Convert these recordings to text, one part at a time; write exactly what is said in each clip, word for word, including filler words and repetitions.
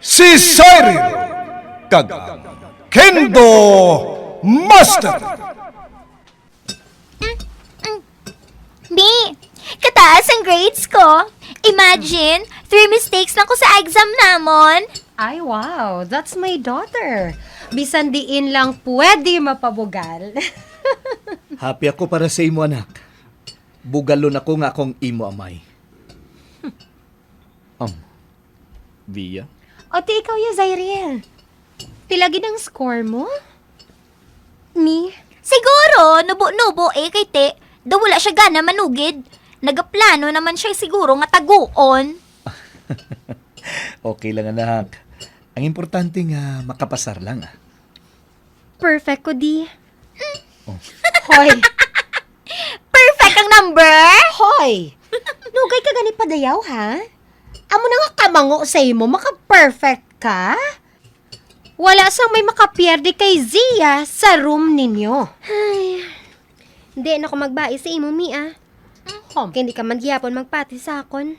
Si Cyril kag ang Kendo Master. Mm, mm. Mi, kataas ang grades ko. Imagine, three mistakes lang ko sa exam namon. Ay, wow. That's my daughter. Bisan diin lang pwede mapabugal. Happy ako para sa imo, anak. Bugalon ako nga akong imo amay. Um, Via? O, ti ikaw ya, Zairiel. Pila gid ang score mo? Mi? Siguro, nubo-nubo eh, kay ti, daw wala siya gana manugid. Nagaplano naman siya siguro nga taguon. Okay lang, anak. Ang importante nga makapasar lang, ah. Perfect ko, di. Oh. Hoy. Perfect ang number? Hoy! Nugay ka gani padayaw, ha? Amo na nga kamango sa imo, maka-perfect ka? Wala sang may makapierde kay Zia sa room ninyo. Ay, di na ko magbai sa imo, Mia. Kay hindi ka man gihapon magpati sa akon.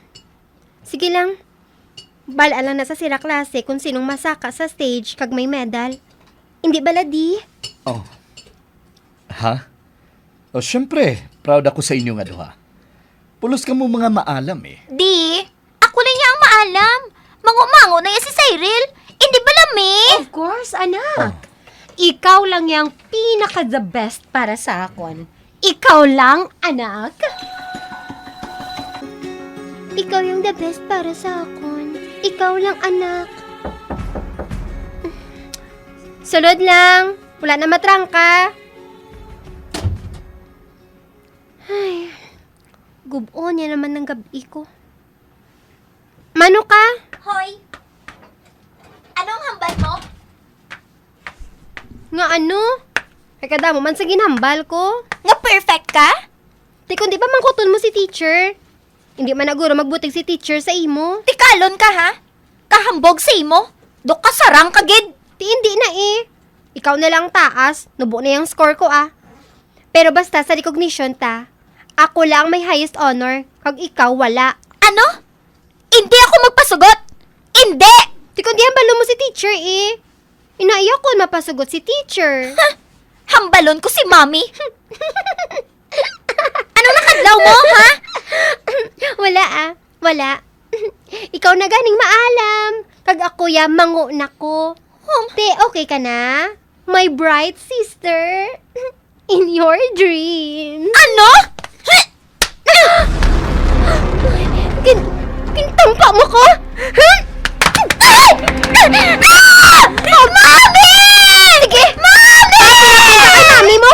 Sige lang. Bal-an lang na sa sira klase kung sinong masaka sa stage kag may medal. Hindi bala, di? Oh. Ha? Oh, syempre, proud ako sa inyo nga duha. Pulos kamo mga maalam eh. Di, ako lang ya ang maalam. Mango-mango na ya si Cyril. Hindi bala, mi? Of course, anak. Oh. Ikaw lang yang pinaka the best para sa akon. Ikaw lang, anak. Ikaw yung the best para sa akon. Ikaw lang, anak. Sulod lang. Wala na matrangka. Ay, gub-on ya naman ang gab-i ko. Mano ka? Hoy! Anong hambal mo? Nga ano? Kay kadamo man sa ginhambal ko. Nga perfect ka? Ti, kung di ba mangkuton mo si teacher? Hindi man na guro magbutig si teacher sa imo. Tikalon ka, ha? Kahambog sa imo. Do kasarang ka gid. Ti, hindi na eh. Ikaw na lang taas. Nubo na yung score ko, ah. Pero basta sa recognition ta, ako lang may highest honor, kag ikaw wala. Ano? Hindi ako magpasugot! Hindi! Ti, kundi hambalon mo si teacher, eh. Inaiya ko mapasugot si teacher. Ha? Hambalon ko si Mommy. Ano nakadlaw mo, ha? Wala, ah. Wala. Ikaw na ganing maalam. Kag ako, ya, mango na ko. Te, okay ka na? My bright sister. In your dreams. Ano? Gin-, gintampa mo ko? Ha? Ah! Ah! Mami! Sige! Mami! Ay, mami mo!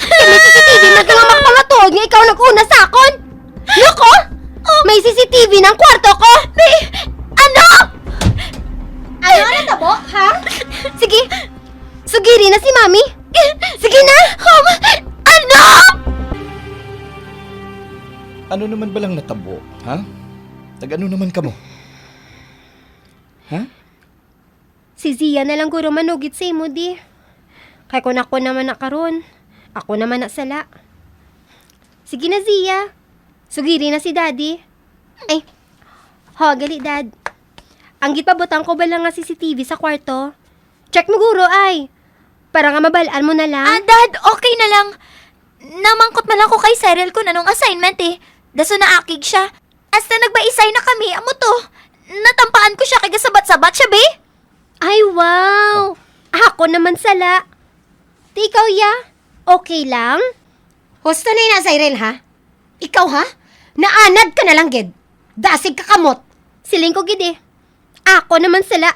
May C C T V man ka nga makapangatuod nga ikaw nag-una sa akon! Nako! May C C T V ng kwarto ko! May, ano? Ano ang natabo, ha? Sige, sugiri na si Mami. Sige na! Um, ano? Ano naman balang natabo, ha? Nag-ano naman kamo? Ha? Si Zia na lang guro manugid sa imo, di. Kay kung ako naman na karon, ako naman na sala. Sige na, Zia. Sugiri na si Daddy. Ay. Ho, gali, Dad. Ang gipabutang ko ba lang nga C C T V sa kwarto? Check mo guro, ay. Para nga mabal-an mo na lang. Ah, Dad, okay na lang. Namangkot man lang ko kay Cyril kung anong assignment, eh. Daso naakig siya. Hasta nagbaisay na kami, amo to. Natampaan ko siya kay gasabat-sabat siya, be. Ay, wow! Ako naman sala. Ti ikaw, ya? Okay lang? Husto na ina, Cyril, ha? Ikaw, ha? Naanad ka na lang, gid. Dasig ka kamot. Siling ko, gid, eh. Ako naman sala.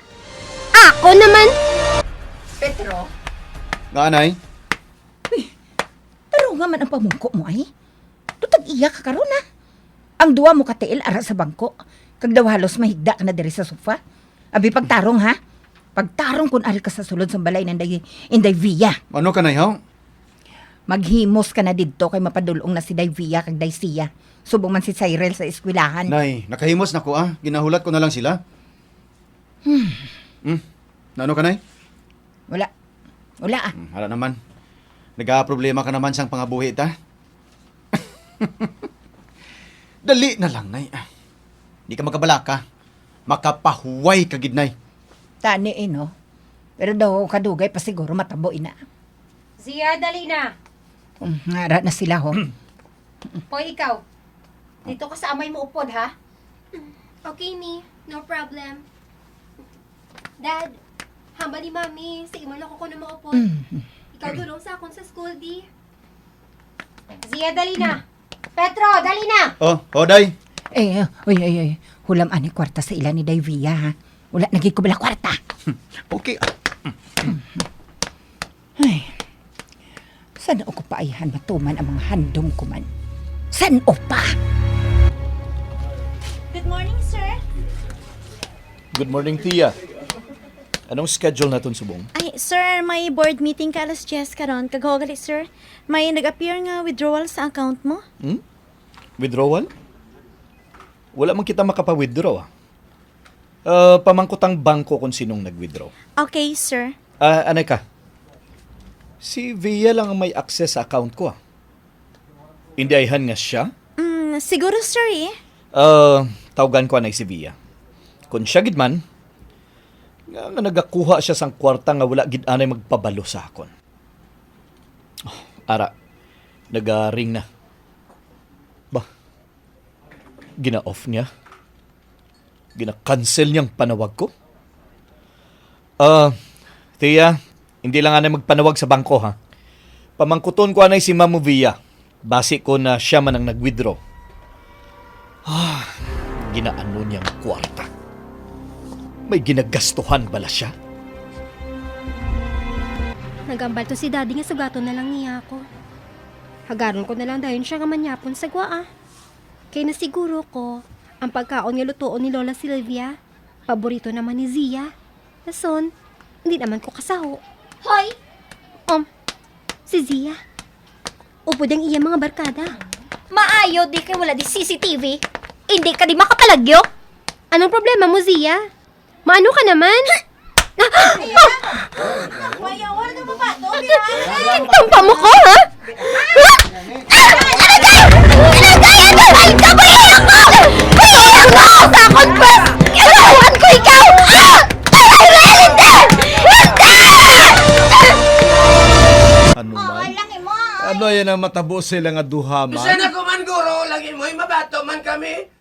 Ako naman. Petro? Nga, anay? Uy, tarunga man ang pamungko mo, ay. Do tag-iya ka karon, ha? Ang duwa mo katiil ara sa bangko, kag daw halos mahigda ka na diri sa sofa. Abi, pagtarong, ha? Pagtarong kun ari ka sa sulod sang balay ni Inday, Inday Via. Ano ka, Nay, haw? Maghimos ka na didto kay mapadul-ong na si Day Via kag Day Sia. Subong man si Cyril sa eskwelahan. Nay, nakahimos na ko, ah. Ginahulat ko na lang sila. Hmm. Hmm? Naano ka, Nay? Wala. Wala, ah. Hmm, hala naman. Nagaproblema ka naman sang pangabuhi, ta? Dali na lang, Nay. Di ka makabalaka. Makapahuway ka gid, Nay. Tani, eh, no? Pero daw kadugay pa siguro matabo, ina. Zia, dali na. Um, ngara na sila, ho. Hoy, ikaw. Dito ka sa amay mo upod, ha? Okay, mi. No problem. Dad, hambal ni Mami, sa imo lang ko kuno maupod. Mm. Ikaw dulong sa akon sa school, di. Zia, dali na. Petro, dali na. Oh, oh, day. Eh, eh, oy, oy, oy. Hulam ani kwarta sa ila ni Day Via, ha? Wala na gid ko bala kwarta. Okay. Ay, san-o ko pa ayhan matuman ang mga handom ko man? San-o pa? Good morning, sir. Good morning, Tia. Anong schedule naton subong? Ay, sir, may board meeting ka alas diyes karon. Kag ho gali, sir, may nag-appear nga withdrawal sa account mo. Hmm? Withdrawal? Wala man kita makapa-withdraw, ah. Ah, pamangkot ang bangko kung sinong nag-withdraw. Okay, sir. Ah, anay ka? Si Via lang ang may access sa account ko, ah. Indi ayhan nga siya? Mm, siguro, sir, eh. Ah, tawgan ko anay si Via. Kung siya gid man, nga, nga nagakuha siya sang kwarta nga wala gid anay magpabalo sa akon. Oh, ara, nagaring na. Ba, gina-off niya? Gina-cancel niyang panawag ko? Ah, Tia, hindi lang anay magpanawag sa bangko, ha? Pamangkuton ko anay si Ma'am Movia. Basi ko na siya man ang nag-withdraw. Ah, ginaano niyang kwarta? May ginagastuhan bala siya? Nagambal to si Daddy nga sugaton na lang niya ako. Hagaron ko na lang dayon siya nga manyapon sa gwaa. Kay nasiguro ko, ang pagkaon nga lutoon ni Lola Silvia, paborito naman ni Zia. Rason, hindi naman ko kasaho. Hoy! Um, si Zia. Upod ang iya mga barkada. Maayo di kay wala di C C T V. Hindi ka di makapalagyo. Anong problema mo, Zia? Maano ka naman? Tampa mo ko, ha? Ha? Ilagay! Ilagay! Ilagay! Kabayan ako! Kabayan ako! Sa akong pwes! Kailangan ko ikaw! Ah! Ay, ay, ay, hindi! Hindi! Ano man? Ano yan ang matabo sila nga duha man? Bisan ako man, guro, lagi mo'y mabato man kami.